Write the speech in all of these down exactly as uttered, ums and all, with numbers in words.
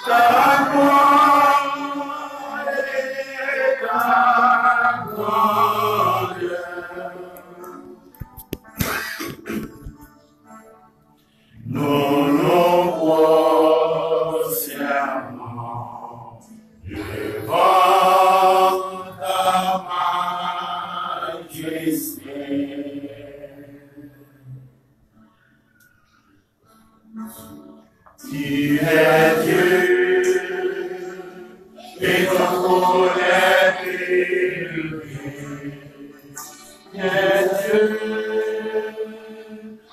Ta glwa e ta grandè. Nou, nou pwostène devan ta majeste. Tu es Dieu, et ton trône est élevé. Tu es Dieu,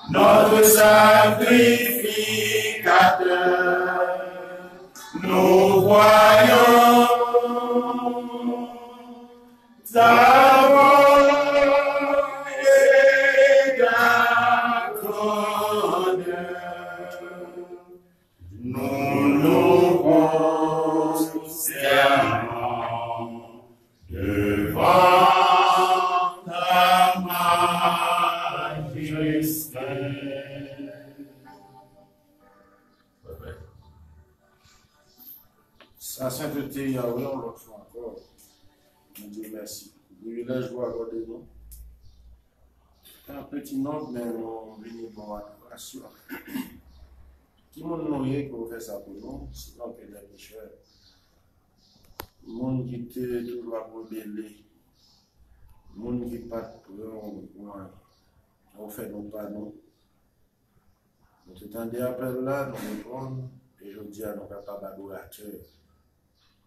notre sacrificateur. Nous voyons ta gloire et ta grandeur. Nous nous prosternons devant ta majesté. Sa sentete Yahweh, yon lòt fwa ankò, nou di w mèsi pou privilèj ou akòde nou. An peti nonb, men nou vini ba w adorasyon. Ki moun nou ye ke w fè sa pou nou, sinon ke dè pechè? Moun ki te toujou ap rebele, moun ki pa t pran w pou anyen, ou fè nou pa nou. Nou te tande apèl la, nou reponn, e jodi a nou kapab adoratè.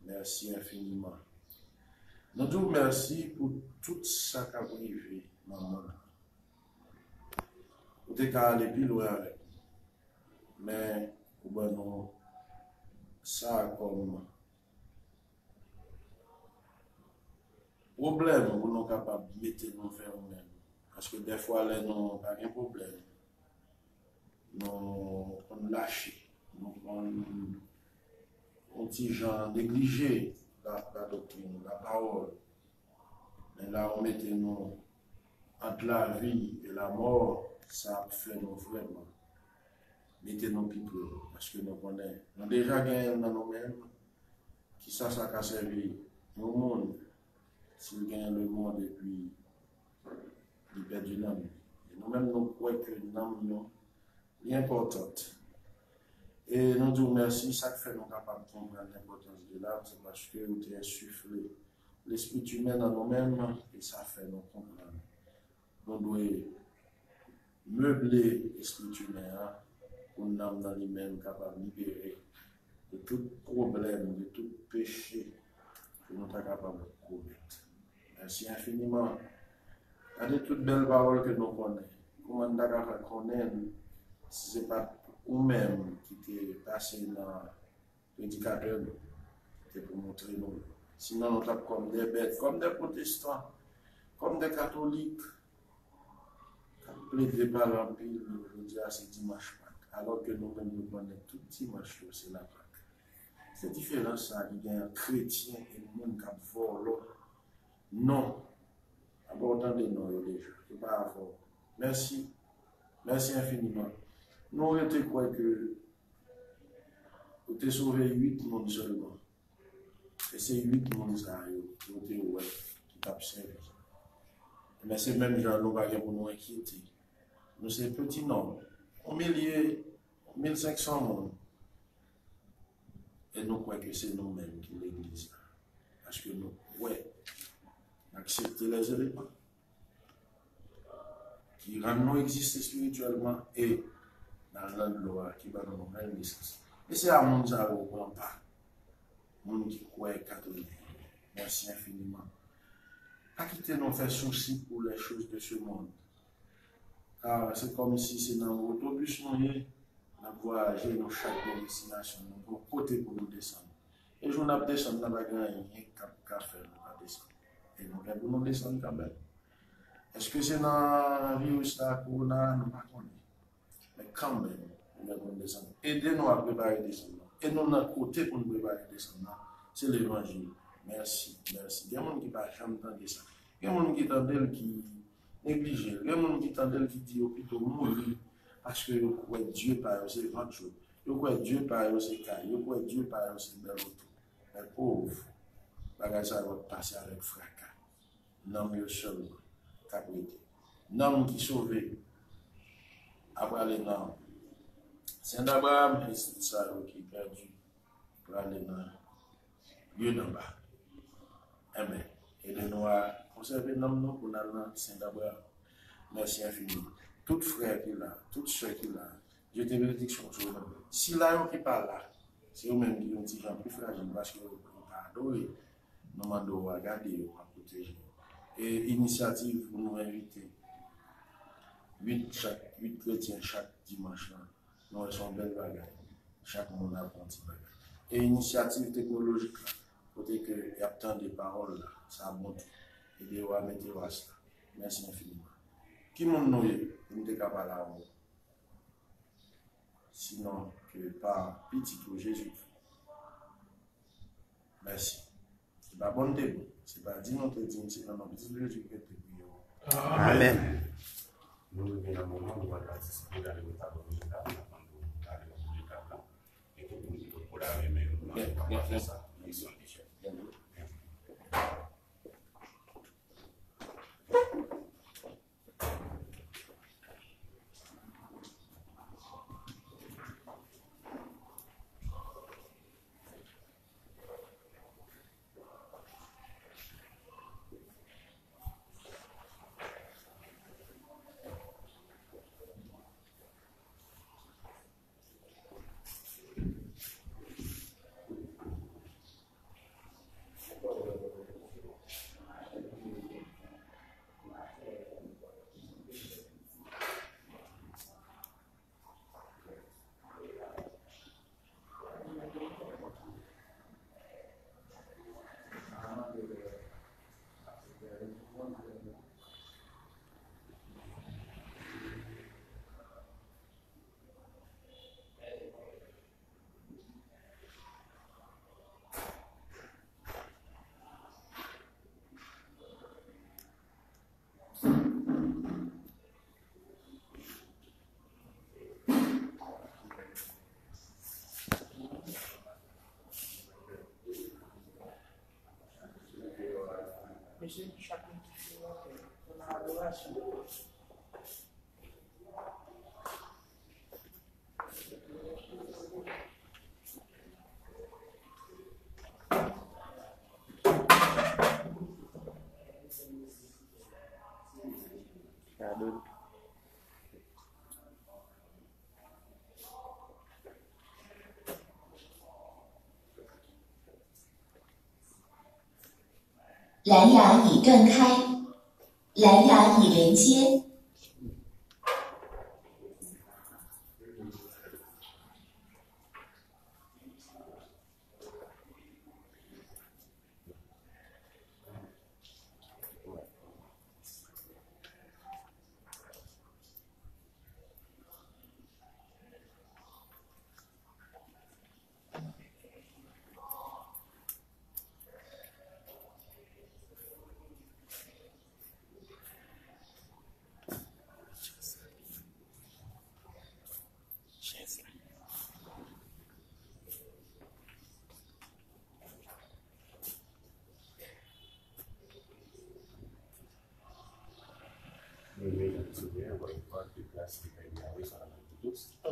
Mèsi enfiniman. Nou di w mèsi pou tout sa k ap rive nan mond lan. Ou te ka ale pi lwen avèk nou, men ou ban nou sa kòm pwoblèm pou nou kapab mete nou fè nou menm. Paske dèfwa lè nou pa gen pwoblèm, nou konn lache, nou konn yon ti jan neglije la, la doktrin, lapawòl. Men la ou mete nou ant lavi e lamò, sa ap fè nou vrèman mete nou pi pre, paske nou konnen nou deja genyen l nan nou menm. Kisa sa ka sèvi yon moun si l genyen lemonn epi li pèdi nanm li? E nou menm nou kwè ke nanm nou li enpòtan. E nou di w mèsi, sa k fè nou kapab konprann lenpòtans de l, se paske ou te ensifle lespri imen nan nou menm, e sa fè nou konprann nou dwe meble espirityèlman an, pou nanm nan li menm kapab libere de tout pwoblèm, de tout peche ke nou ta kapab komèt. Mèsi enfiniman. Gade tout bèl pawòl ke nou konnen. Kòman n ta ka fè konnen l si se pa t ou menm ki te pase nan predikatè nou te pou montre nou. Sinon, nou t ap kòm de bèt, kòm de pwotestan, kòm de katolik, k ap plede pale anpil, jodi a se dimanch Pak. Alò ke nou menm nou konnen tout dimanch yo se Lapak. Se diferans sa ki gen ant kretyen e moun k ap vòlò non. Apa w tande non yo deja. Yo pa avè w. Mèsi. Mèsi enfiniman. Nou rete kwè ke ou te sove uit moun sèlman. E se uit moun sa yo, yo te wè ki t ap sèvi. Men se menm jan nou pa gen pou nou enkyete. Nou se peti nonb. Yon milye, mil senk san moun. E nou kwè ke se nou menm ki legliz la. Paske nou kwè, n aksepte lèzeleman ki rann nou egziste espirityèlman e nan rann nou a ki ban nou nouvèl nesans. E se a moun sa yo pran pa. Moun ki kwè katolik. Mèsi enfiniman. Pa kite nou fè sousi pou les choses de ce monde. Kar se kòmsi se nan otobis nou ye, n ap vwayaje, nou chak gen destinasyon nou, gon kote pou nou desann. E jou n ap desann nan, pa gen anyen k ap ka fè nou pa desann. E nou gen pou nou desann kanmenm. Èske se nan viris la, kowona, nou pa konnen. Men kanmenm, nou gen pou nou desann. Ede nou a prepare desann nan. E nou nan kote pou nou prepare desann nan. Se levanjil. Mèsi, mèsi. Gen moun ki pa janm tande sa. Gen moun ki tande l ki neglije l. Gen moun ki tande l ki di yo pito mouri paske yo kwè dye pa yo se vant yo. Yo kwè Dye pa yo se kay, yo kwè Dye pa yo se bèl oto. Men pòv, bagay sa yo ap pase avèk fraka. Nanm yo sèlman k ap rete. Nanm ki sove ap prale nan Sen Abraram, e sa yo ki pèdi prale nan lye anba. Enben, ede nou a konsève nanm nou pou n al nan Sen Abraram. Mèsi enfiniman. Tout frè ki la, tout sè ki la, jete benediksyon sou nou. Sila yo ki pa la, se yo menm ki yon ti jan pli frajil paske yo pa adore. Nou mande w a gade yo, a pwoteje yo. E inisyativ pou nou envite uit chak, uit kretyen chak dimanch lan, nou wè se yon bèl bagay. Chak moun aprann ti bagay. E inisyativ teknolojik la, kote ke y ap tande pawòl la, sa bon tou. Ede yo a mete yo a sa. Mèsi enfiniman. Ki moun nou ye pou nou te ka pale avè w? Sinon ke pa Pitit ou Jezikri. Mèsi. Se pa bon te bon. Se pa di nou te di m, se nan non Pitit ou Jezikri ke te priye w. Amèn. Nou rive nan moman nou pral patisipe nan retabli letab, n ap mande w ale nan letab la. E tout moun ki pot kole avè men yo, nou mande w pa fè sa. Mèsi anpil, chèf. Mesye, chak moun ki fè yon adorasyon.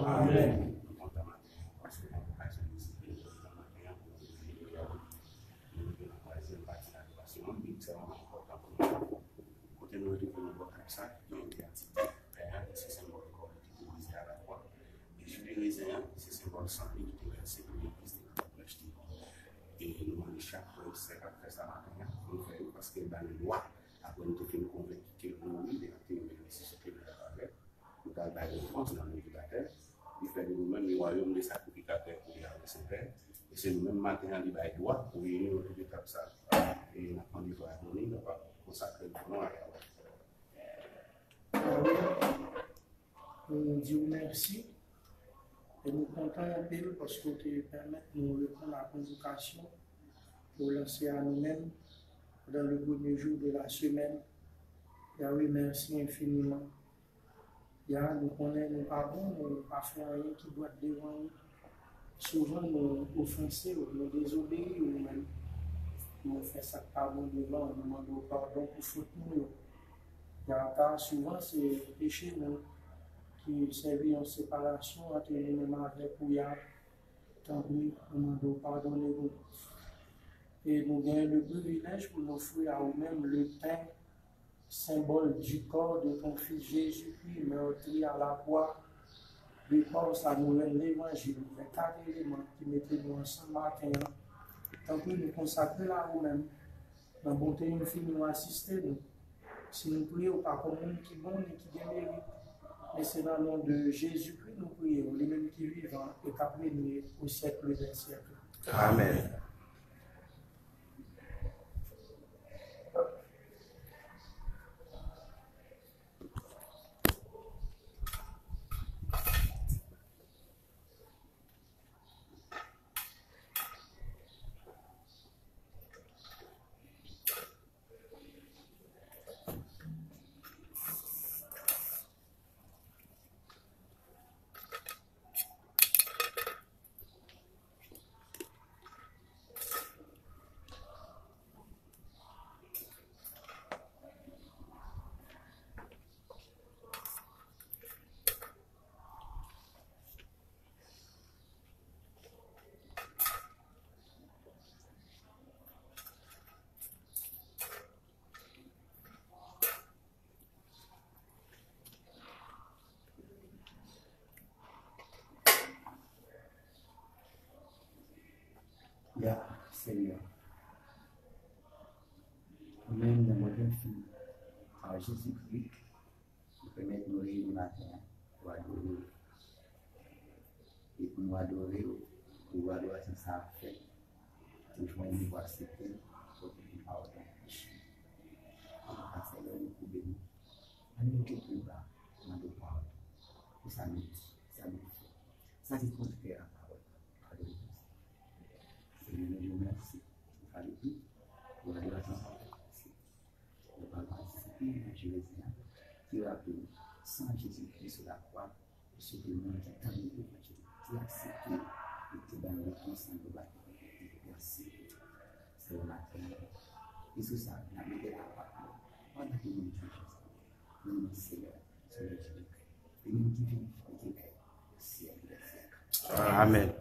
Amèn. Nou kontan maten an paske nou gen okazyon vizite nou kontan maten an pou nou vizite nou rive nan twazyèm pati adorasyon an, ekstrèmman enpòtan pou nou. Kote nou retwouve nou bò tab sa, gen yon ti atip pè a ki se senbòl kò li ki te brize a lakwa. E ji de rezen an, se senbòl san li ki te vèse pou legliz te kapab rachte. E nou mande chak frè e sè k ap fè sa maten an pou nou fè yo paske l ba nou lwa. Apre nou te fin konvenki ke nou rive nan teritwa nesesite nou t ap avè, nou t al bay ofrann nan men Kreatè. Li fè de nou menm le wayòm de sakrifikatè pou Yahweh Sentè. E se nou menm maten an li bay dwa pou reyini otou de tab sa. E n ap mande frè Tony kapab konsakre nou pou nou ale avè l. Yahweh, nou di w mèsi. E nou kontan anpil paske w te pèmèt nou reponn a konvokasyon ke w lanse a nou menm pandan le premye jou de la semèn. Yahweh, mèsi enfiniman. Ya, nou konnen nou pa bon, nou pa fè anyen ki dwat devan ou. Souvan nou ofanse w, nou dezobeyi w menm. Nou fè sa k pa bon devan w, nou mande w padon pou fot nou yo. Gata, souvan se peche nou ki sèvi yon separasyon ant nou menm avèk ou a. Tanpri, nou mande w padone nou. E nou gen le privilèj pou n ofri a ou menm le pen, symbole du corps de ton Fils Jésus-Christ, meurtri à la croix. Le corps sa nou jwenn levanjil, gen kat eleman ki mete nou ansanm maten an. Tanpri, nou konsakre l a ou menm. Nan bonte infini w asiste nou. Si nou priye w pa kòm moun ki bon ni ki gen merit, men se nan non de Jezikri nou priye w, li menm ki vivan e k ap renye au siècle des siècles. Amèn. Ya, Senyè, ou menm nan bonte infini a Jezikri, nou pèmèt nou reyini maten an pou adore w. E pou nou adore w, pou adorasyon sa a fèt, pou jwenn nou, pou aksepte l, pou nou padone peche. Antouka, Senyè, nou koube nou. Ann nou te pli ba, mande w padon pou sa nou di, sa nou fè, sa ki kontrè a pawòl ou. Padone nou, Senyè. Senyè, nou di w mèsi pou sa nou di, pou adorasyon sa a fèt. Nou pral patisipe nan Jerezyen an, ki raple nou san Jezikri sou lakwa, pou sove moun ki tande levanjil, ki aksepte li, ki bay yon repons nan global. Mèsi. Se yon maten. E sou sa, n ap leve lapat nou, pandan ke nou di Jezi, nan non Senyè, Sovè Jezikri, li menm ki vivan e ki règne au siècle des siècles. Amèn.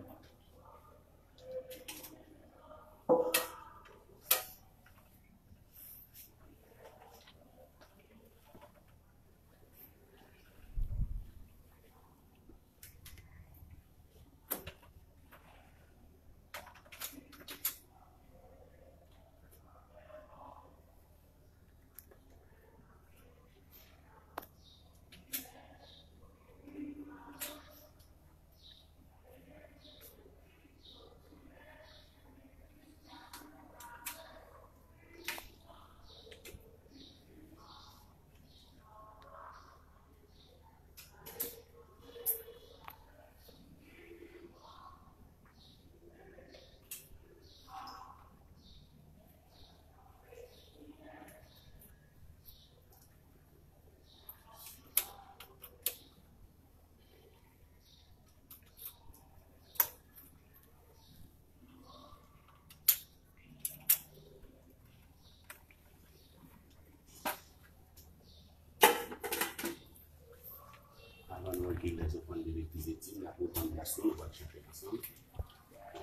Avan nou regle lèzofrann de legliz e dim, n ap reponn bwasyon, nou pral chache ansanm.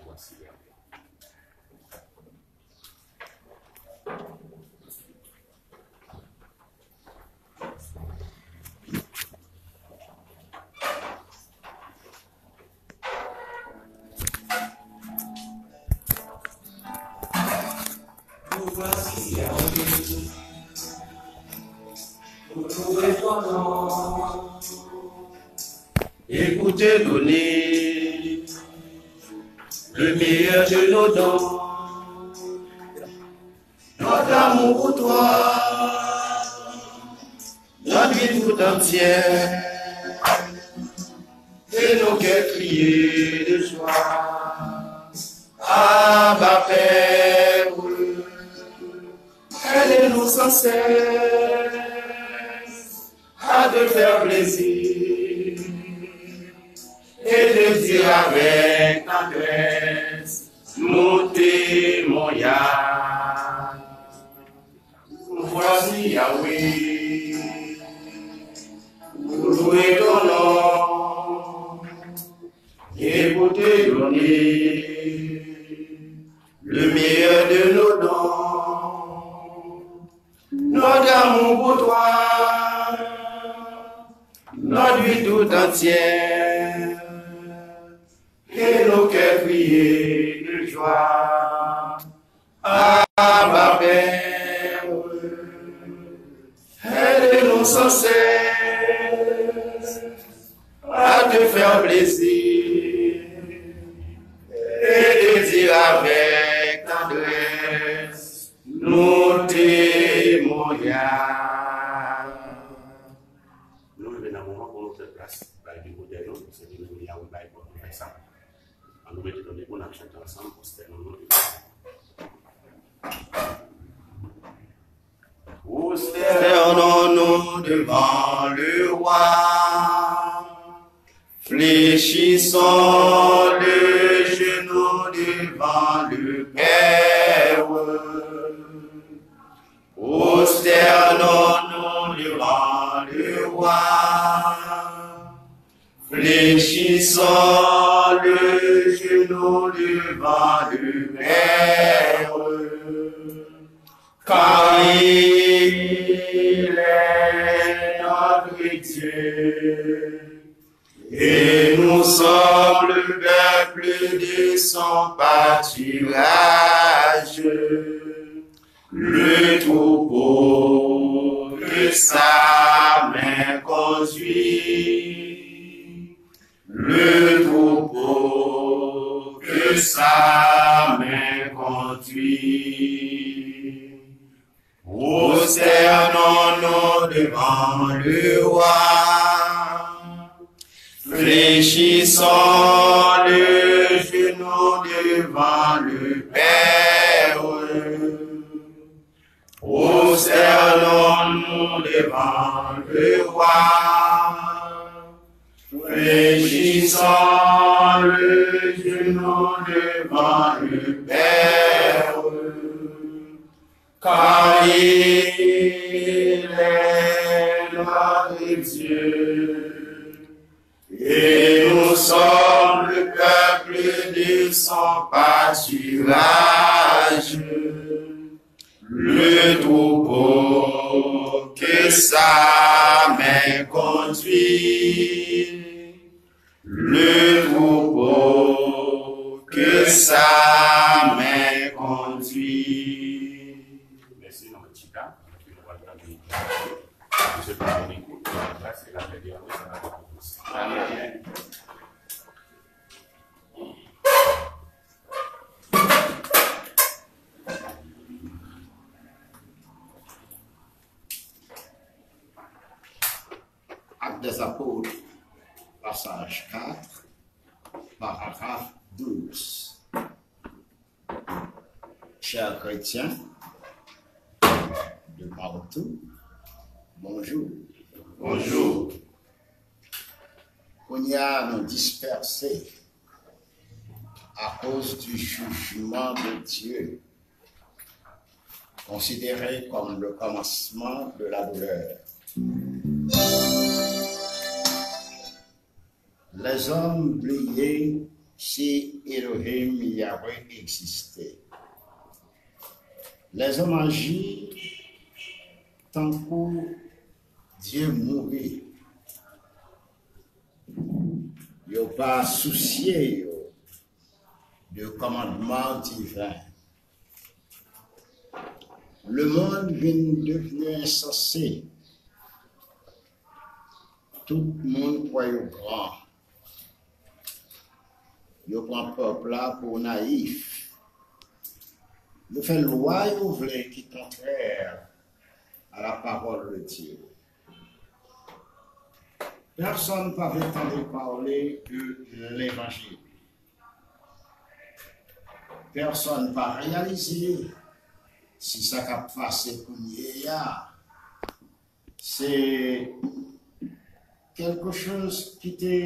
Bwasyon. Écoutez, donnez le meilleur de nos dons. Notre amour pour toi, notre vie tout entière, et nos cœurs crier de joie. Abba Père, aide-nous sans cesse à te faire plaisir. et de dire avec tendresse nos témoignages. Nous voici, Yahweh, pour louer ton nom et pour te donner le meilleur de nos dons, notre amour pour toi, notre vie tout entière, et nos cœurs crier de joie. Abba Père, aide-nous sans cesse à te faire plaisir et de dire avec tendresse nos témoignages. Nou rive nan moman pou nou fè plas bay devotè nou, se li menm li a bay pou nou fè sa. Ann nou mete nou debou, n ap chante ansanm, Prosternons-nous devant. Prosternons-nous devant le roi, fléchissons le genou devant le Père. Prosternons-nous devant le roi, fléchissons le genou devant le Père, car il est notre Dieu. Et nous sommes le peuple de son pâturage, le troupeau que sa main conduit, le troupeau que sa main conduit. Prosternons-nous devant le roi, fléchissons le genou devant le Père. Prosternons-nous devant le roi, fléchissons le genou devant le Père, car il est notre Dieu, et nous sommes le peuple de son pâturage, le troupeau que sa main conduit, le troupeau que sa main conduit. Mèsi, nou mèt chita. Epi nou pral tande Mesye Dominique, la grâce et la paix de Yahweh, ça va avec vous. Amen. Actes des Apôtres, passage quatre, paragraphe douze. Chers chrétiens de partout, bonjour. Bonjour. Kounye a nou dispèse akoz di jijman de Dye, konsidere kòm le kòmansman de la doulè. Lèzòm bliye si Elohim Yahweh egziste. Lèzòm aji tankou Dye mouri. Yo pa sousye yo de kòmandman diven. Lemonn vin devni ensanse. Tout moun kwè yo gran. Yo pran pèp la pou nayif. Yo fè lwa yo vle ki kontrè a la parole de Dieu. Pèsonn pa vle tande pale de levanjil. Pèsonn pa reyalize si sa k ap pase kounye a, se kèlkechoz ki te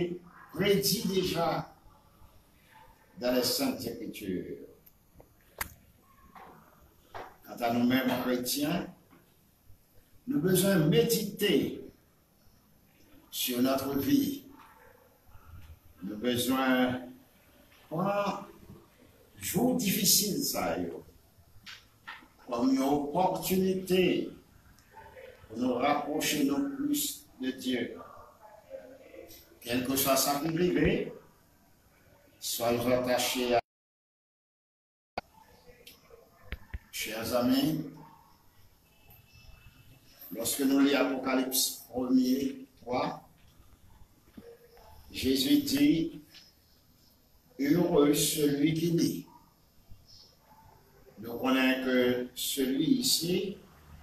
prédit déjà dans les Saintes Écritures. Kanta nou menm kretyen, nou bezwen medite sur notre vie. Nou bezwen pran jou difisil sa yo kòm yon opòtinite pou nou rapwoche nou plis de Dye. Kèlkeswa sa ki rive, swa nou atache a Chers amis, lorsque nous lisons Apocalypse premier trois, Jésus dit, heureux celui qui lit. Nous connaissons que celui ici,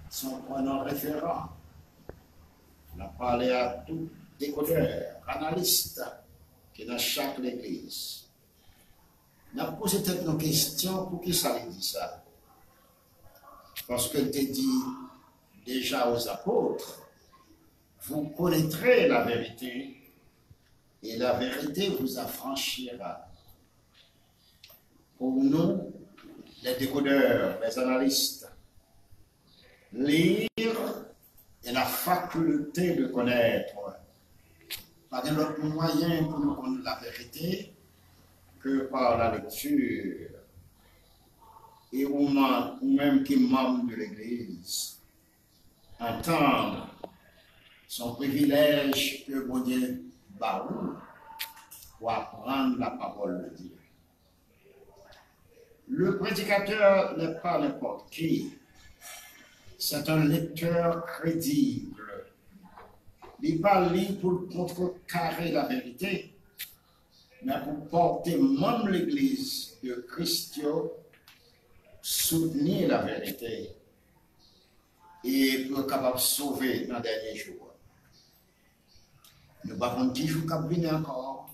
son pronom référent. On a parlé à tout décodeur, analyste, qui est dans chaque église. N ap poze tèt nou kesyon, poukisa li di sa? Paske l te di deja aux apôtres, vous connaîtrez la vérité, et la vérité vous affranchira. Pour nous, les décodeurs, les analystes, lire est la faculté de connaître. Pa gen lòt mwayen pou nou konn laverite ke pa lalecture. E ou menm ki manm de legliz, antann, se yon privilèj ke Bondye ba ou pou aprann lapawòl de Dye. Le prédicateur n'est pas n'importe qui. C'est un lecteur crédible. Li pa li pou l kontrekare laverite, men pou pòte manm legliz de Kris yo soutni laverite e pou yo kapab sove nan dènye jou a. Nou pa konn ki jou k ap vini ankò.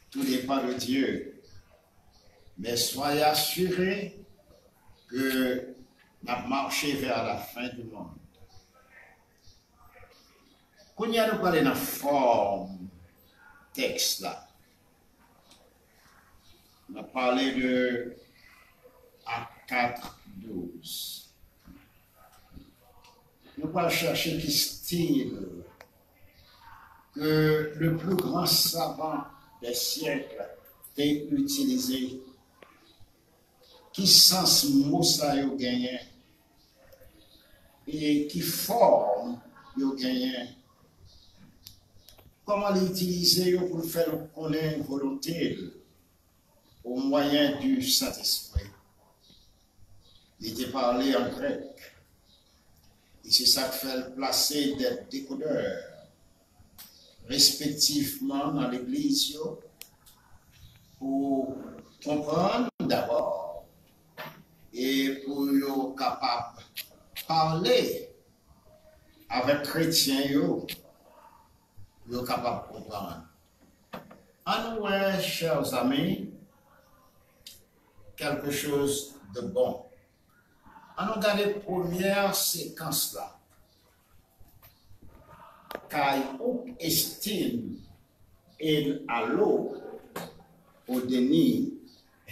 Tout dépend de Dieu. Mais soyez assurés que n ap mache vers la fin du monde. Kounye a nou prale nan fòm tèks la. N ap pale de Acte quatre, douze. Nou pral chèche ki stil ke le plus grand savant des siècles te itilize. Ki sans mo sa yo genyen? E ki fòm yo genyen? Kòman li itilize yo pou l fè nou konnen volonte l? Au moyen du Saint-Esprit. Li te pale an grèk. E se sa k fè l plase de dekodè respektivman nan legliz yo pou konprann dabò e pou yo kapab pale avèk kretyen yo, pou yo kapab konprann. Ann nou wè, chers amis, quelque chose de bon. Ann nou gade premyè sekans la. Kay hoc est in allo odeni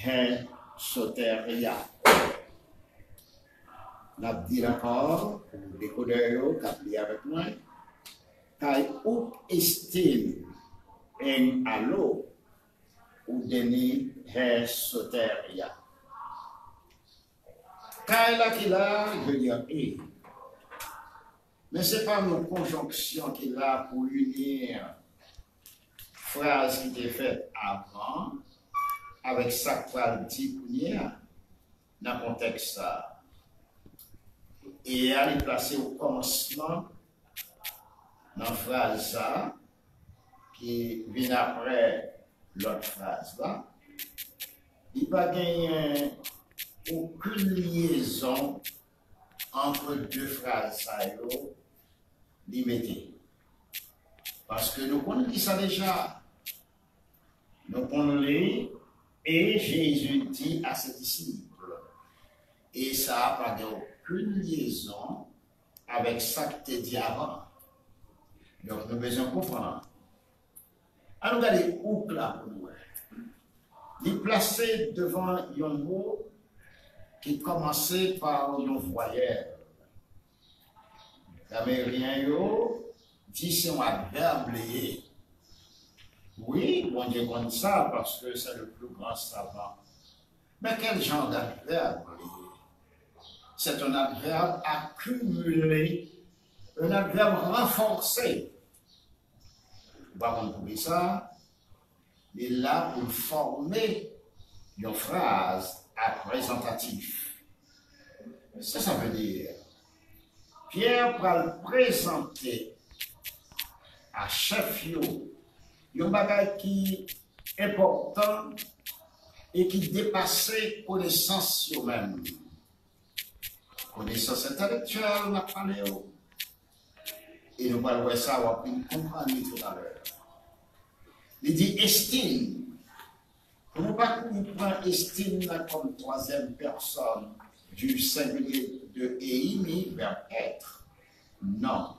he soteria. N ap di l ankò pou dekodè yo k ap li avèk mwen. Kay hoc est in allo odeni he soteria. Kay la ki la, je veux dire e. Men se pa yon konjonksyon ki la pou ini fraz ki te fèt avan avèk sa k pral di kounye a nan kontèks sa a. E a li plase okòmansman nan fraz sa a ki vin apre lòt fraz la. Li pa genyen okenn lyezon ant de fraz sa yo li mete. Paske nou konn li sa deja. Nou konn li, et Jésus dit à ses disciples. E sa a pa gen okenn lyezon avèk sa k te di avan. Donk, nou bezwen konprann. Ann nou gade Hook la pou nou wè. Li plase devan yon mo ki kòmanse pa yon vwayèl. Grameryen yo di se yon advèb li ye. Wi, Bondye konn sa, paske se le plus grand savant. Men quel genre d'adverbe li ye? C'est un adverbe accumulé, un adverbe renforcé. Ou pa konn poukisa? Li la pou l fòme yon fraz aprezantatif. Sa sa vle di? Pyè pral prezante a chèf yo yon bagay ki enpòtan e ki depase konesans yo menm. Konesans entèlektyèl n ap pale yo. E nou pral wè sa, w ap vin konprann li toutalè. Li di estim. Pou nou pa kouri pran estim nan kòm twazyèm pèsòn du singulier de eimi, vèb être. Non.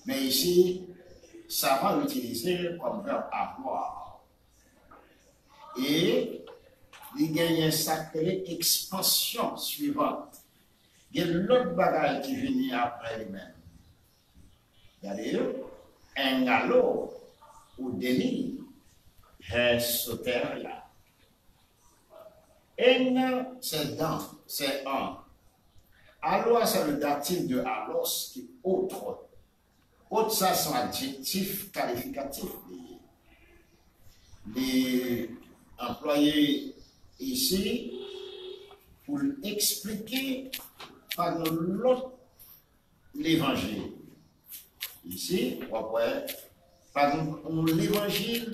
Men isi, savan itilize l kòm vèb avoir. E li genyen sa k rele ekspansyon suivant. Gen lòt bagay ki vini apre li menm. Gade yo, en galo ou deni, hè soteria. En, c'est dans, c'est en. Alo a, c'est le datif de alos, ki autre. Autre sa, se yon adjektif kalifikatif li ye. Li anplwaye isi pou l eksplike pa yon lòt levanjil. Isi, w ap wè, pa yon levanjil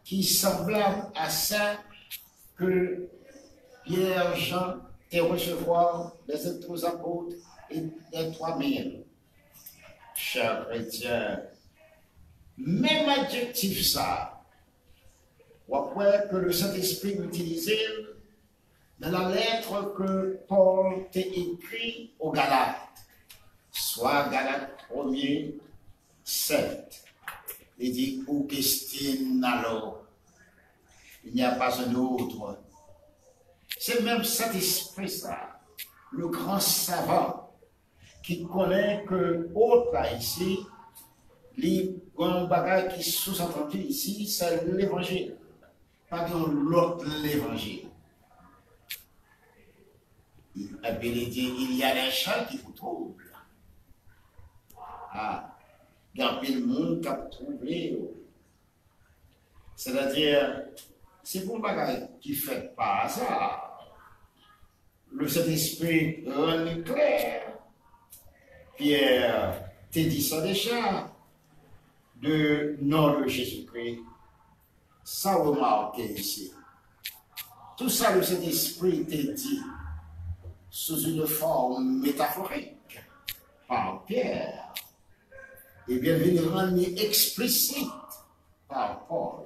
ki sanblab a sa ke Pierre, Jean te resevwa des autres apôtres et des trois mille. Chè kretyen, menm adjektif sa, w ap wè ke le Sentespri itilize l dans la lettre que Paul te écrit aux Galates, soit Galates premier sept. Il dit, Augustin alors, il n'y a pas un autre. Se menm Sentespri sa, le grand savant, ki konnen ke autre la isi, li gen yon bagay ki sou-antandi isi, se levanjil. Pa gen yon lòt levanjil. Epi li di, il y a des gens qui vous troublent. Ah, gen anpil moun k ap twouble yo. Sètadi, se pou yon bagay ki fèt pa aza. Le Sentespri rann li klè. Pyè te di sa deja, de non de Jezikri. Sa w remake isi? Tout sa le Sentespri te di sou une forme métaphorique par Pierre, ebyen, vin rann li eksplisit pa Pòl.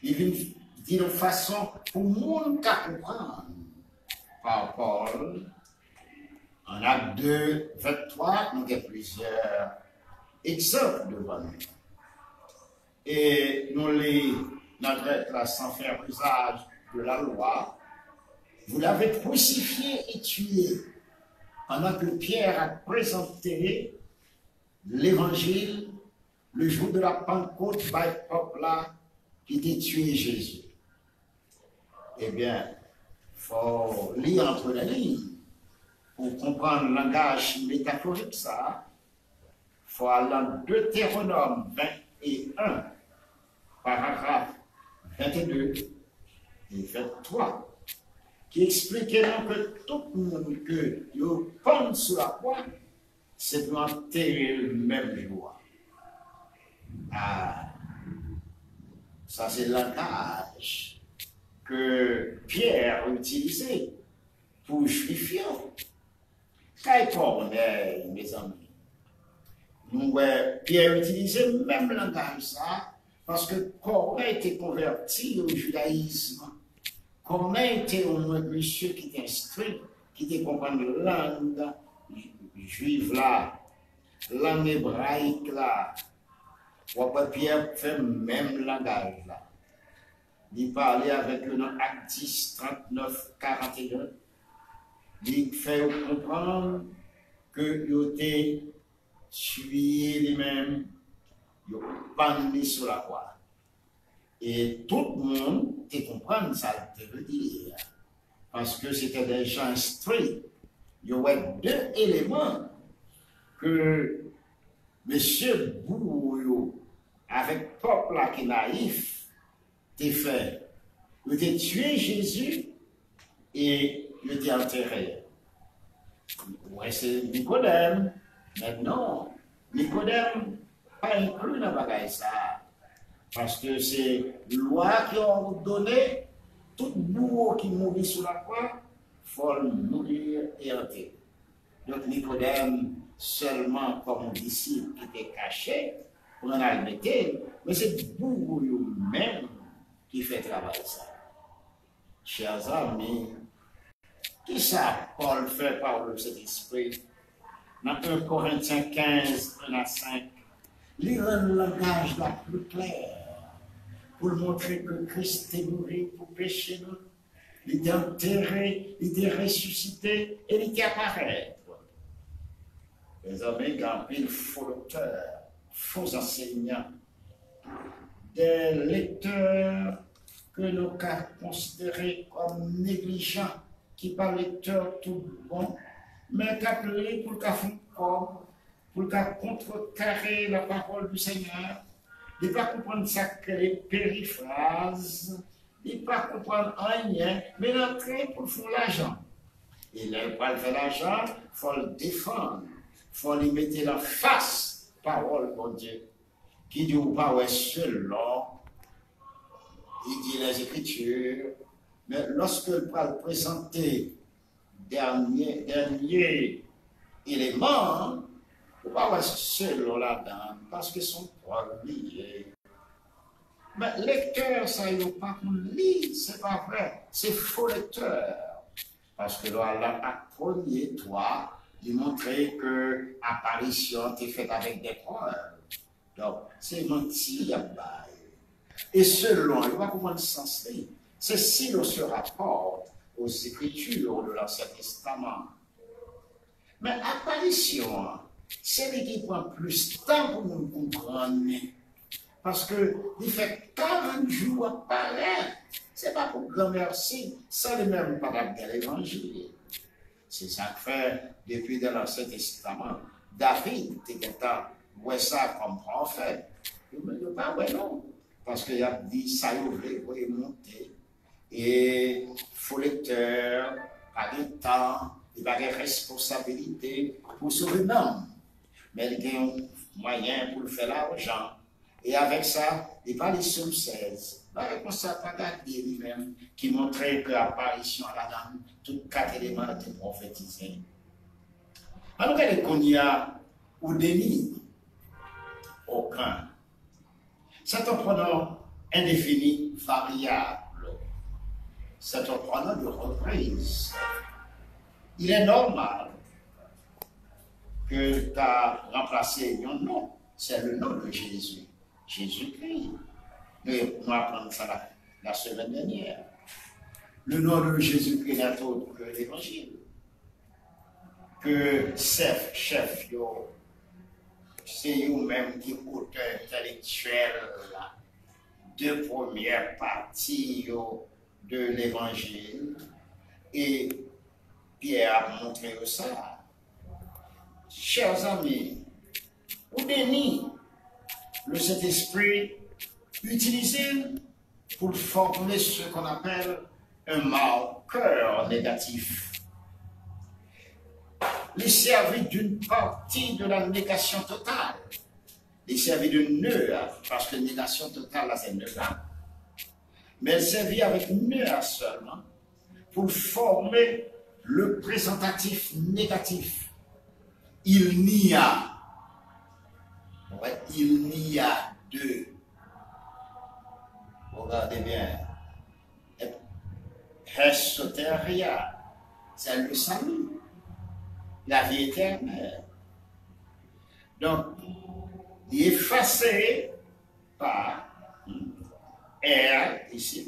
Li vin di yon fason pou moun ka konprann pa Pòl. An Ak de, venntwa, nou gen plizyè egzanp devan nou. E nou li nan grèk la, sans faire usage de la loi, vous l'avez crucifié et tué. Pandan ke Pyè ap prezante levanjil, le jour de la Pentecôte, bay pèp la ki te tiye Jezi. Ebyen, fò w li antre nan liy pou w konprann langaj metaforik sa a. Fò w al nan Detewonòm venteyen, paragraf vennde e venntwa, ki eksplike nou ke tout moun ke yo pann sou lakwa, se pou antere l menm jou a. A, sa se langaj ke Pyè itilize pou Jwif yo. Kay Kònèy, mezanmi, nou wè Pyè itilize menm langaj sa, paske Kònèy te konvèti o jidayizm. Kònèy te yon mesye ki te enstwi, ki te konprann lang jwif la, lang ebrayik la, W ap wè Pyè fè menm langaj la. Li pale avèk yo nan Ak dis, trannèf, karanteyen. Li fè yo konprann ke yo te tiye li menm, yo pann li sou lakwa. E tout moun te konprann sa l te vle di a. Paske se te de jan enstwi. Yo wè de eleman ke mesye bouwo yo avèk pèp la ki nayif te fè. Yo te tiye Jezi e yo te antere l. Ou wè, se Nikodèm. Men non, Nikodèm pa enkli nan bagay sa a. Paske se lwa ki òdone tout bouwo ki mouri sou lakwa, fò l mouri e antere. Donk, Nikodèm, sèlman kòm yon disip ki te kache, pran l al mete l, men se bouwo yo menm ki fè travay sa a. Chè zanmi, kisa Pòl fè pawòl Sentespri nan en Korentyen kenz, en a senk? Li rann langaj la pli klè pou l montre ke Kris te mouri pou peche nou. Li te antere, li te resisite e li te aparèt. Mezanmi, gen anpil fo doktè, fo ansèyman, de lektè ke nou ka konsidere kòm neglijan, ki pa lektè tout bon, men k ap li pou l ka fè kòb, pou l ka kontrekare la parole du Seigneur. Li pa konprann sa k rele perifraz, li pa konprann anyen, men l antre pou l fè lajan. E lè l pral fè lajan, fò l defann, fò li mete l anfas pawòl Bondye, ki di ou pa wè selon, li di les Écritures, men lòske l pral prezante dènye, dènye eleman an, ou pa wè selon ladan, paske se yon pwòb li ye. Men lektè sa yo pa konn li, se pa vre, se fo lektè. Paske lè w al nan Ak premye twa, li montre ke aparisyon te fèt avèk de prèv. Donk, se manti y ap bay. E selon, yo pa konprann sans li. C'est si l'on se rapporte aux Écritures de l'Ancien Testament. Men aparisyon an, se li ki pran plis tan pou moun konprann li. Paske li fè karant jou ap parèt. Se pa pou gran mèsi, san li menm pa t ap gen levanjil. Se sa k fè, depi nan Ansyen Testaman, David te gentan wè sa kòm pwofèt. Yo menm yo pa wè non, paske y ap di sa yo vle, voye monte. E fo lektè pa gen tan, li pa gen responsabilite pou sove nanm. Men li gen yon mwayen pou l fè lajan. E avèk sa, li pa li sou sèz. Bagay konsa pa gade li menm, ki montre ke aparisyon an ladan tout kat eleman te pwofetize. Ann nou gade kounye a, ou deni okan. C'est un pronom indéfini variable. C'est un pronom de reprise. Il est normal ke l ta ranplase yon non. C'est le nom de Jésus. Jezikri. Nou, nou aprann sa la, la semaine dernière. Le nom de Jésus-Christ n'est autre que l'évangile. Ke chèf, chèf yo, se yo menm ki otè entèlektyèl de premyè pati yo de levanjil, e Pyè ap montre yo sa. Chè zanmi, ou beni, le Sentespri itilize l pou l fòme ce qu'on appelle un marqueur négatif. Li sèvi d'une partie de la négation totale. Li sèvi de nè a, paske negasyon total la se nè a. Men l sèvi avèk nè a sèlman pou l fòme le prezantatif negatif. Il n'y a. Ou wè, il n'y a de. Regardez bien. Hech soteria, c'est le salut, la vie éternelle. Donk, li efase pa, hmm, è a isi,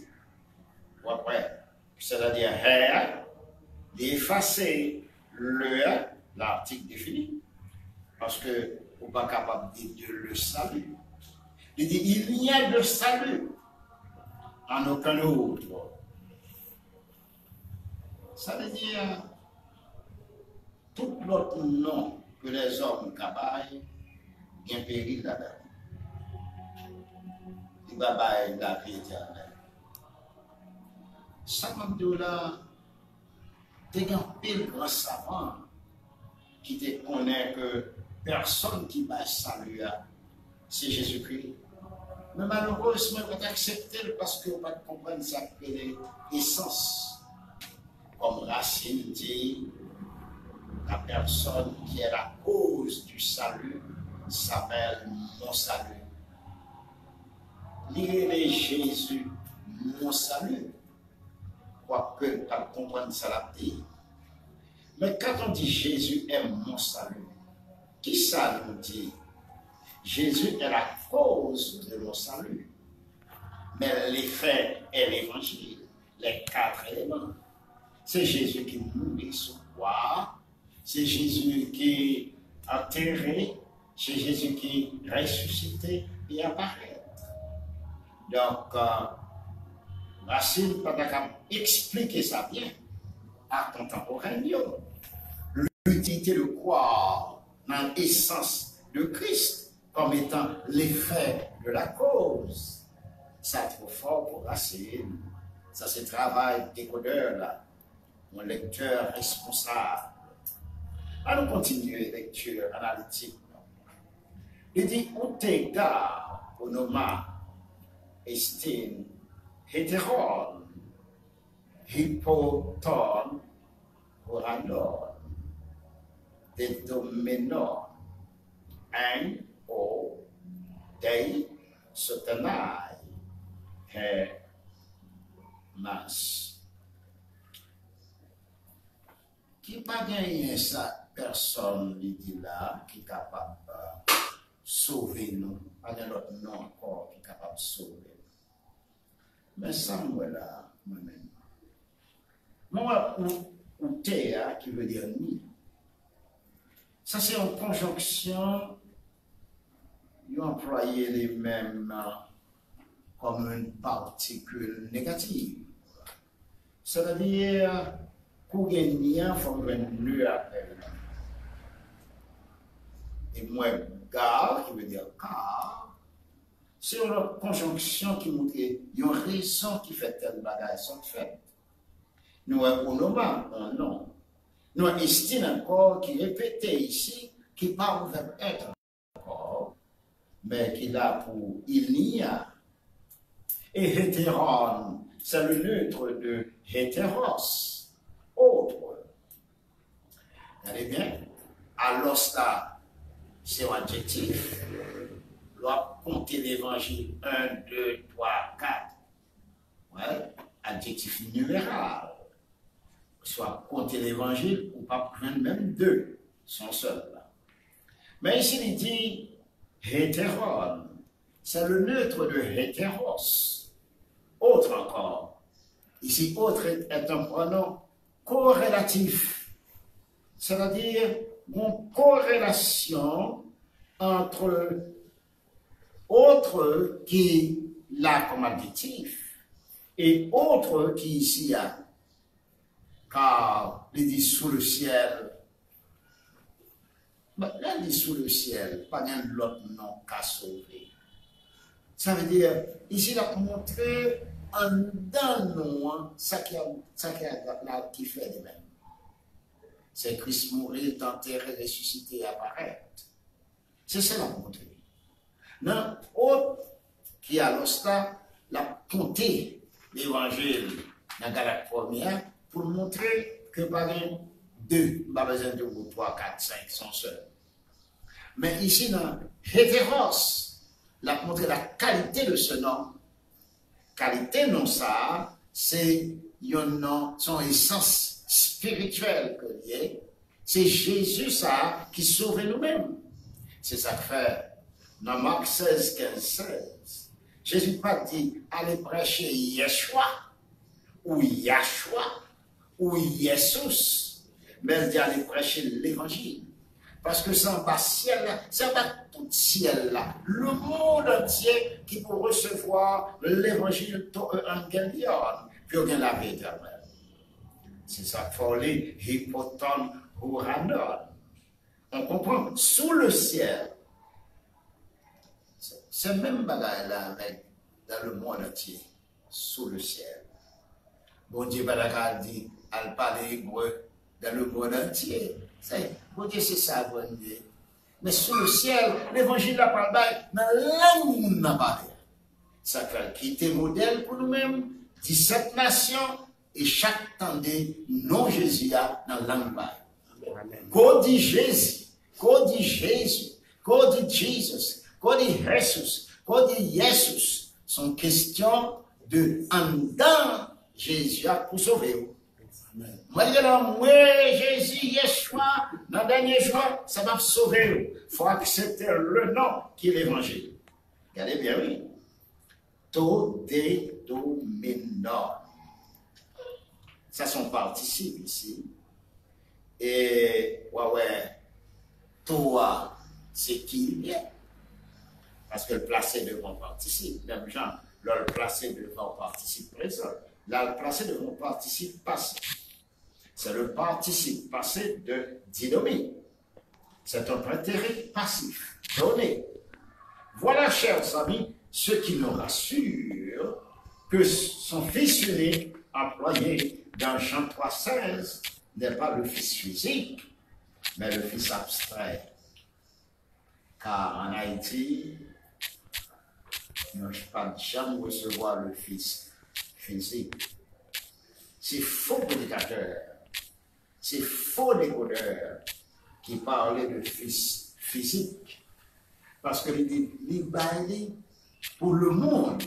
w ap wè, sètadi è a, li efase le a, l'article défini. Paske ou pa kapab di de le salut. Li di, il n'y a de salut en aucun autre. Sa vle di, tout lòt non ke lèzòm ka bay, gen peril ladan. Li pa bay lavi etènèl. Sa m ap di w la, te gen anpil gran savan ki te konnen ke pèsòn ki bay sali a, se Jezikri. Men malerezman, yo pa t aksepte l paske yo pa t konprann sa k rele esans. Comme Racine dit, la personne qui est la cause du salut s'appelle mon salut. Li rele Jezi mon salut, kwake l pa t konprann sa l ap di. Men quand on dit Jésus est mon salut, kisa nou di? Jésus est la cause de mon salut. Men l'effet est l'évangile, les quatre éléments. Se Jezi ki mouri sou kwa a, se Jezi ki antere, se Jezi ki resisite e aparèt. Donk, euh, Racine pa ta kab eksplike sa byen a kontanporèn yo. L'utilité de croire nan esans de Christ comme étant l'effet de la cause. Sa twò fò pou Racine. Sa se travay dekodè la, yon lektè responsab. Ann nou kontinye lekti analitik nou. Li di, ou te ga, onoma, estin, heteron, hipoton, oranon, dedomenon, en, o, dei, sotenai, he, mas. Ki pa genyen sa pèsòn li di la ki kapab, euh, sove nou. Pa gen lòt non ankò ki kapab sove nou. Men sa m wè la, mwen menm. Mwen wè ou, ou te a, ki vle di ni. Sa se yon konjonksyon, yo anplwaye li menm, euh, comme une particule négative. Sètadi, kou gen ni an, fòk jwenn le apre l. E mwen ga, ki vle di ka, se yon lòt konjonksyon ki montre yon rezon ki fè tèl bagay sot fèt. Nou wè onoma, yon non. Nou wè estin ankò ki repete isi, ki pa yon vèb èt ankò, men ki la pou il n'y a. E heteron, c'est le neutre de heteros, autre. Gade byen, alòs la, se yon adjektif. Lè w ap konte levanjil, en, de, twa, kat. Wè, adjektif nimeral. Si w ap konte levanjil, ou p ap jwenn menm de, se yon sèl la. Men isi li di heteron, c'est le neutre de heteros. Autre encore. Ici, autre est un pronom corrélatif. Sètadi, yon korelasyon ant autre ki la kòm adjektif e autre ki isi a. Kar li di sous le ciel. Lè l di sous le ciel, pa gen lòt non k ka sove. Sa vle di, isi l ap montre anndan nou an, sa ki, sa ki la ki fè li menm. Se Kris mouri, l t antere, resisite, aparèt. Se sa l ap montre. Nan ot ki alòs la, l ap konte levanjil nan Galat premye a pou l montre ke pa gen de, m pa bezwen di w twa, kat, senk, se yon sèl. Men isi nan heteros, l ap montre la kalite de se non. Kalite non sa a, se yon non, se yon esans espirityèl ke l ye. Se Jezi sa a ki sove nou menm. Se sa k fè Nan Mak sèz, kenz, sèz, Jezi pa di, "Ale preche Yechwa, ou Yachwa, ou Yesus," men l di, "Ale preche levanjil." Paske se anba syèl la, se anba tout syèl la, le monde entier ki pou resevwa levanjil to euangelion, pou yo gen lavi etènèl. Se sa k fè w li hipoton uranon. On konprann, sous le ciel. Se, se menm bagay la avèk dans le monde entier, sous le ciel. Bondye pa ta ka di, "Al pale ebre dans le monde entier." Se, Bondye se sa Bondye. Men sous le ciel, levanjil la pral bay nan lang moun nan pale. Sa k fè l kite modèl pou nou menm, disèt nasyon, e chak tande non Jezi a nan lang pa yo. Ko di Jezi, ko di Jezi, ko di Jesus, ko di Jesus, ko di Yesus, se yon kesyon de anndan Jezi a pou sove w. Mwen di la, mwen Jezi Yechwa, nan dènye jou a, sa p ap sove w. Fò aksepte le non ki levanjil. Gade byen, wi. To dedominon. Sa se yon patisip isi. E w a wè to a se ki li ye. Paske l plase devan patisip. Menm jan, lè l plase devan patisip prezan. La, l plase devan patisip pase. C'est le participe passé de didomi. C'est un prétérit passif donné. Voilà, chers amis, ce qui nous rassure que son Fils unique employé dans Jean trois seize n'est pas le Fils physique, mais le Fils abstrait. Ka an Ayiti, nou pa t janm resevwa le Fis fizik. Se fo predikatè, se fo dekodè ki pale de Fis fizik. Paske li di, li bay li pou lemonn.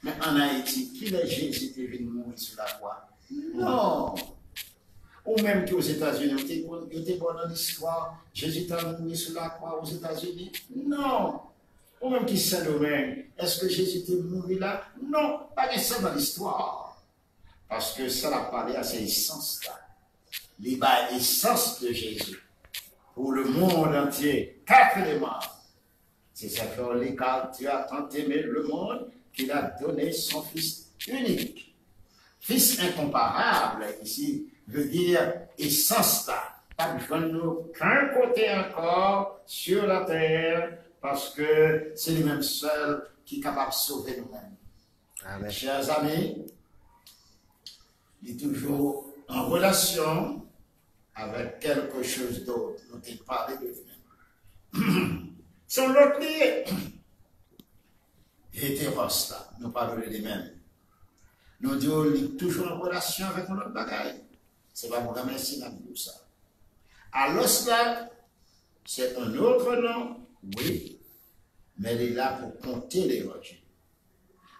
Men ann Ayiti, kilè Jezi te vin mouri sou lakwa? Non! Ou menm ki Ozetazini, ou te konn, yo te ba w nan listwa, Jezi t al mouri sou lakwa Ozetazini? Non! Ou menm ki Sendomeng, èske Jezi te mouri la? Non! Pa gen sa nan listwa. Paske sa l ap pale a, se esans la. Li bay esans de Jezi pou le monde entier, kat eleman. C'est ce que le car Dieu a tant aimé le monde qu'il a donné son Fils unique. Fils incomparable ici veut dire esans la. Pa jwenn nou okenn kote ankò sur la terre paske se li menm sèl ki kapab sove nou menm. Amen. Chers amis, li toujou an relasyon avèk quelque chose d'autre. Nou te pale de li menm. Se yon lòt li ye. Heteros la, nou pale de li menm. Nou di w li toujou an relasyon avèk yon lòt bagay. Se pa pou granmèsi n ap di w sa. Alòs la, se yon lòt non, wi, men li la pou konte levanjil.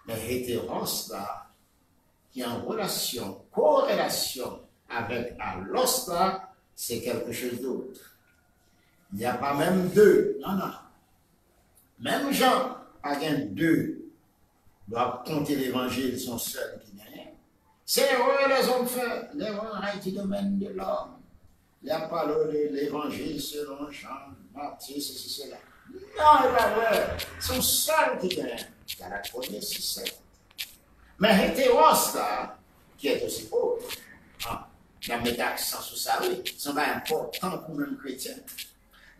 Men heteros la, ki an relasyon, korelasyon avèk alòs la, se quelque chose d'autre. Il n'y a pas même deux, non, non. Menm jan, pa gen de. Lè w ap konte levanjil, se yon sèl ki genyen. C'est erreur les hommes font, l'erreur a été domaine de l'homme. Li ap pale w de levanjil selon Jan, Matye, sesi, sela. Non, e pa vre. Se yon sèl ki genyen. Gad ak premye, se sèl. Men heteros la, ki est aussi autre. Ah, n ap mete aksan sou sa, wi. Se yon bagay enpòtan pou menm kretyen.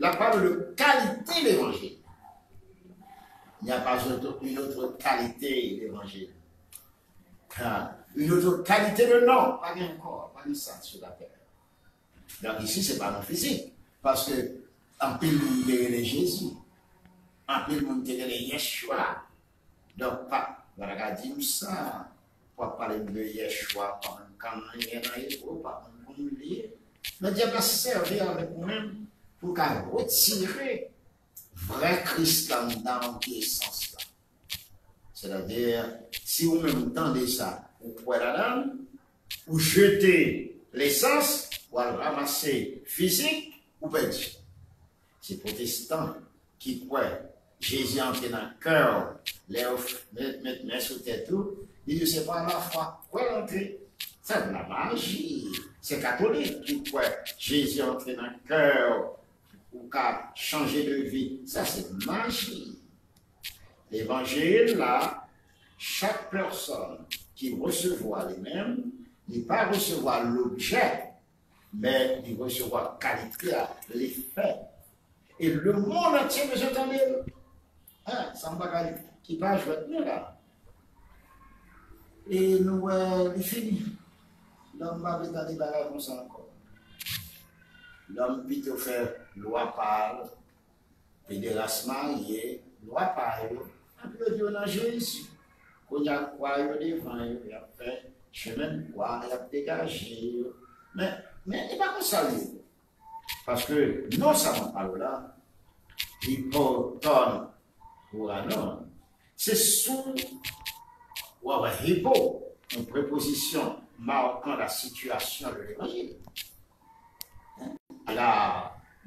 L ap pale de kalite levanjil. Il n'y a pas autre- une autre qualité d'évangile. Ah, une autre qualité de nom. Pa gen ankò, pa gen sa sou latè. Donk, isi, se pa non fizik. Paske anpil moun te rele Jezi. Anpil moun te rele Yeshua. Donk, pa, pa ta ka di m sa. W ap pale m de Yeshua, pa konn anyen nan ebre, pa konn kòman li ye. Men dyab la sèvi avèk ou menm pou l ka retire vrè Kris la anndan w ki esans la. Sètadi, si ou menm ou tande sa, ou kwè ladan l, ou jete lesans, ou al ranmase fizik, ou pèdi. Se pwotestan ki kwè Jezi antre nan kè w, lè w f- met, met men sou tèt ou, li di w se pa lafwa, kwè l antre. Sa se lamaji. Se katolik ki kwè Jezi antre nan kè w, ou ka chanje de vi. Sa se maji. Levanjil la, chak pèsòn ki resevwa li menm, li pa resevwa lobjè, men li resevwa kalite a, lefè. E lemonn antye bezwen tande l. Hein, sa yon bagay ki pa jwèt non la. E nou wè li fini. Lòm pa vle tande bagay konsa ankò. Lòm pito fè lwa pa l, pederas marye, lwa pa yo, epi yo di yo nan Jezi. Kounye a kwa yo devan yo, y ap fè chemen kwa, y ap degaje yo. Men, men e pa konsa l ye. Paske non sa m ap pale w la, hypotòn uranon, se sou w ap wè hypo, yon prepozisyon markan la sitiyasyon de levanjil. La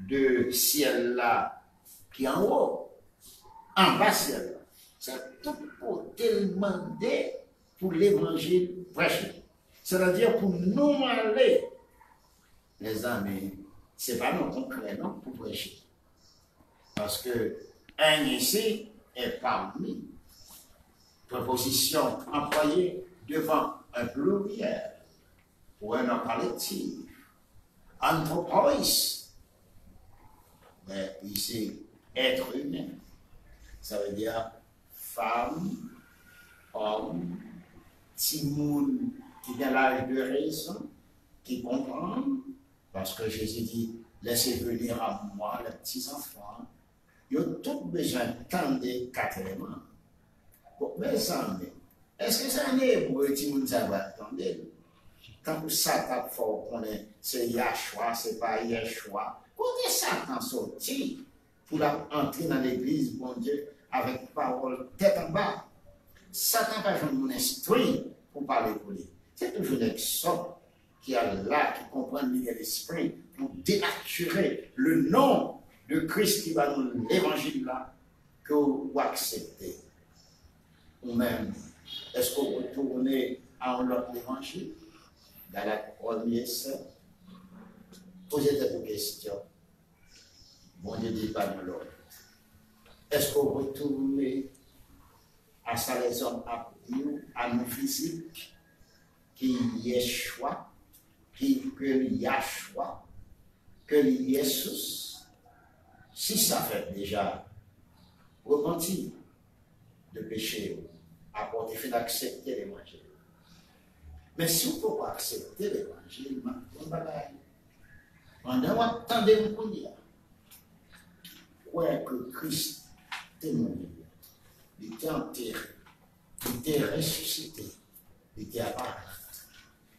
de syèl la ki anwo, anba syèl la. Sa tout kote l mande pou levanjil preche. Sètadi pou nou ale, mezanmi, se pa non konkrè non pou preche. Paske un ici et parmi, prepozisyon anplwaye devan un pluriel ou un nom kolektif. Anthropos, men isi, être humain. Sa vle di fanm, òm, timoun ki gen laj de rezon, ki konprann, paske Jezi di, laissez venir à moi les petits enfants. Yo tout bezwen tande katreman. Bon, mezanmi, èske se an ebre timoun sa yo pral tande l? Tankou Satan ap fè w konnen se Yachwa, se pa Yèchwa. Kote Satan soti pou l ap antre nan legliz Bondye avèk pawòl tèt anba? Satan pa jwenn moun enstwi pou pale pou li. Se toujou nèg sòt ki al la, ki konprann li gen lespri pou denatire le non de Kris ki ba nou levanjil la, ke w aksepte. Ou menm, èske w retounen a yon lòt levanjil? Galat premye sèt. Poze tèt ou kesyon. Bondye di pa nou lòt. Èske w retounen a sa lèzòm ap di w, a nou fizik, ki Yèchwa, ki, ke li Yachwa, ke li Yesous? Si sa fèt deja, repanti de peche w, apre w te fin aksepte levanjil. Men si w poko aksepte levanjil, m ap di w yon bagay. Pandan w ap tande m kounye a, kwè ke Kris te mouri, li te antere, li te resisite, li te aparèt.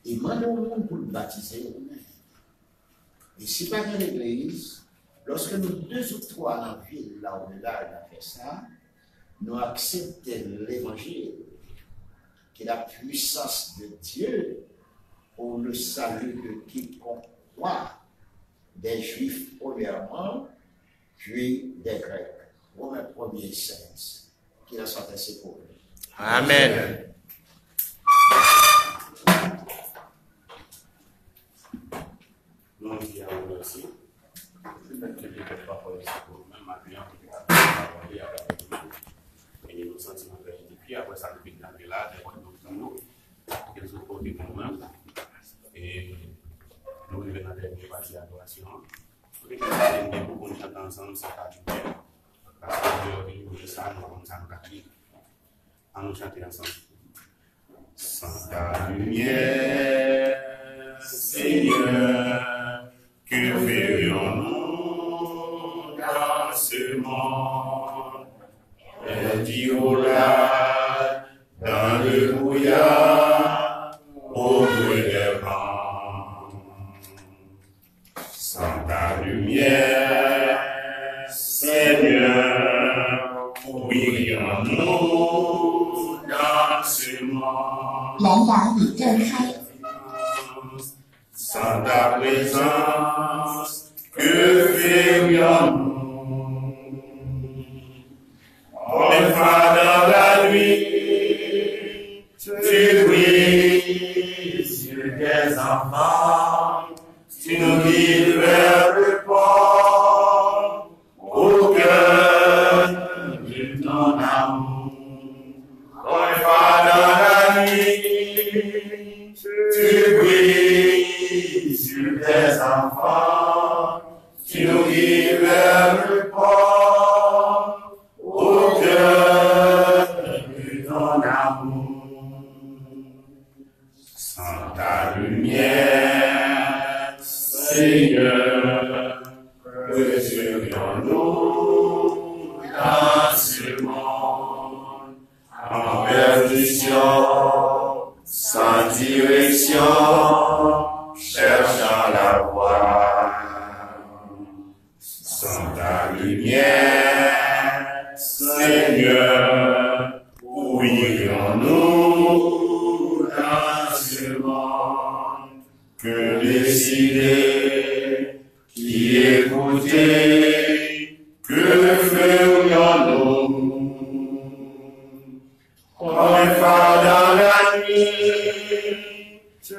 E mande yon moun pou l batize ou menm. E si pa gen legliz, lòske nou de ou twa nan vil la ou vilaj la fè sa, nou aksepte levanjil, ki la puissance de Dieu pour le salut de quiconque croit, des Juifs premièrement, puis des Grecs. Women premye sèz. Ki la sante se pou. Amèn. Nou di a w mèsi. Mèt kenbe tèt pa fò se pou nou menm maten an pou nou kapab pale avèk nou. E nou santi nou trè edifye apre sa nou vin tande la, dèwòt nou tann nou. Ke Bondye pote nou menm. E nou rive nan dènye pati adorasyon an. Kote ke nou te gen pou nou chante ansanm, se pa di byen. Paske lè yo vin pou sa, nou pa konn sa nou ka di. An nou chante ansanm. Sans ta lumière, Seigneur, que ferions-nous dans ce monde? Perdu au large dans le brouillard, au bruit des vents. Sans ta lumière, Seigneur, où irions-nous dans ce monde? Sans ta présence, que ferions-nous? sur tes enfants, tu nous guides vers le port, au cœur de ton amour. Comme un phare dans la nuit, tu brilles sur tes enfants, tu nous guides vers le port, au cœur de ton amour. Sans ta lumière, Seigneur, que serions-nous dans ce monde en perdition, sans direction, cherchant la voie? Sans ta lumière, Seigneur, où irions-nous dans ce monde? Que décider, qui écouter, que ferions-nous? Comme un phare dans la nuit, tu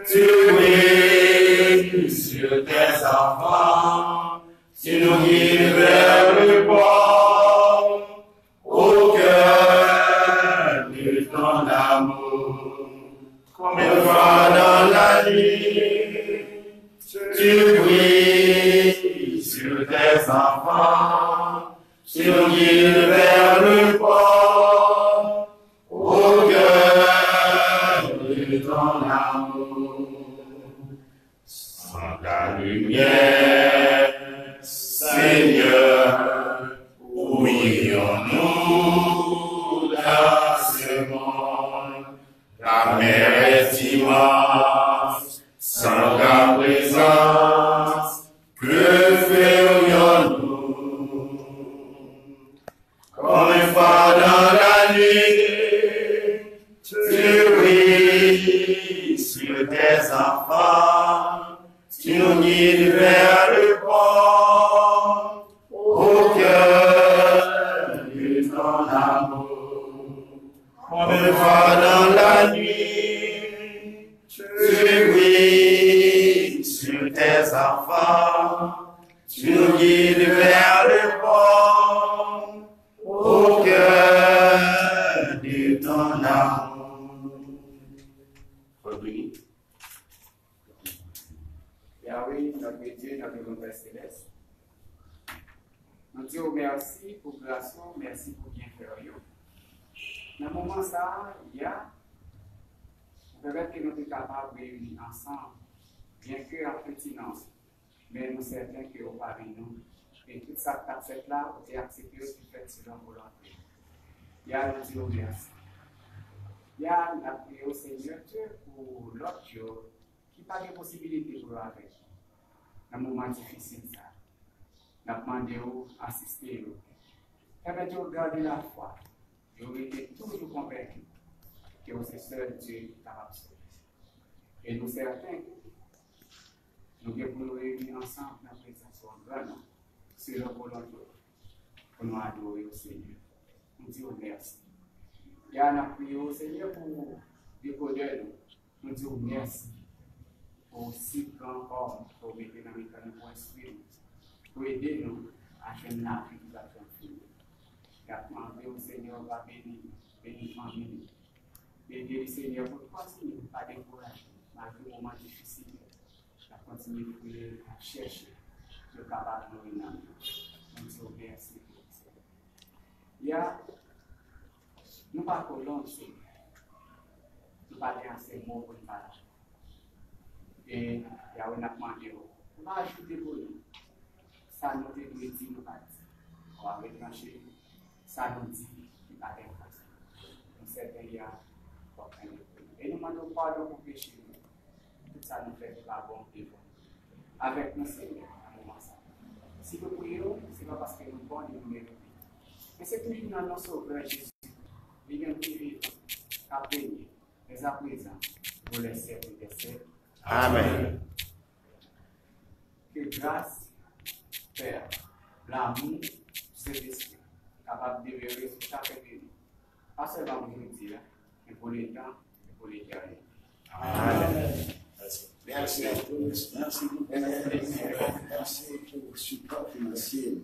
brilles sur tes enfants, tu nous guides vers le port, au cœur de ton amour. Comme un phare dans la nuit, tu brilles sur tes enfants, tu nous guides vers le port, au cœur de ton amour. Sans ta lumière, Seigneur, où irions-nous dans ce monde? Ta mer est immense, sans ta présence, que ferions-nous? Comme un phare dans la nuit, tu brilles sur tes enfants, tu nous guides vers le port, au cœur de ton amour. Comme un phare dans la nuit, tu brilles sur tes enfants, tu nous guides vers le port, au cœur de ton amour. Fò beni. Yahweh, notre Dieu, notre bon Père Céleste, nou di w mèsi pou gras ou, mèsi pou byenfè w yo. Nan moman sa a, ya, ou pèmèt ke nou te kapab reyini ansanm, byenke ak piti nan w, men nou sèten ke ou pami nou. E tout sa k t ap fèt la, ou te aksepte yo pou fèt selon volonte w. Ya, nou di w mèsi. Ya, n ap priye w, Senyè, ke pou lòt yo ki pa gen posibilite pou yo avèk ou nan moman difisil sa a. N ap mande w asiste yo. Pèmèt yo gade lafwa. Yo rete toujou konvenki ke ou se sèl Dye ki kapab sove. E nou sèten ke nou gen pou nou reyini ansanm nan prezans ou an gran non, selon volonte w, pou nou adore w, Senyè. Nou di w mèsi. Ya, n ap priye w, Senyè, pou dekodè nou. Nou di w mèsi pou si gran òm ke w mete nan mitan nou pou enstwi nou, pou ede nou a jwenn lavi ki pa janm fini. N ap mande w, Senyè, w va beni, beni fanmi nou. Beni li, Senyè, pou l kontinye pa dekouraje malgre moman difisil yo. N ap kontinye priye, n ap chèche pou yo kapab nouri nanm yo. Nou di w mèsi pou li, Senyè. Ya, nou pa ko long, Senyè. Nou pa gen ase mo pou n pale. E, Yahweh, n ap mande w pou w ajoute pou nou sa nou te dwe di, nou pa di. W a retranche sa nou di ki pa t enpòtan. Nou sèten, ya, w ap tande pou nou. E nou mande w padon pou peche nou. Tout sa nou fè ki pa bon devan ou. Avèk nou, Senyè, nan moman sa a. Si nou priye w, se pa paske nou bon ni nou merite. Men se toujou nan non Sovè Jezi, li menm ki vivan, k ap renye, dèzaprézan, pou lè syèk dè syèk. Amèn. Ke gras Pè, lanmou Sentespri kapab demere sou chakèn de nou, pa sèlman pou jodi a, men pou letan e pou letènite. Amèn. Mèsi pou sipò finansyèl.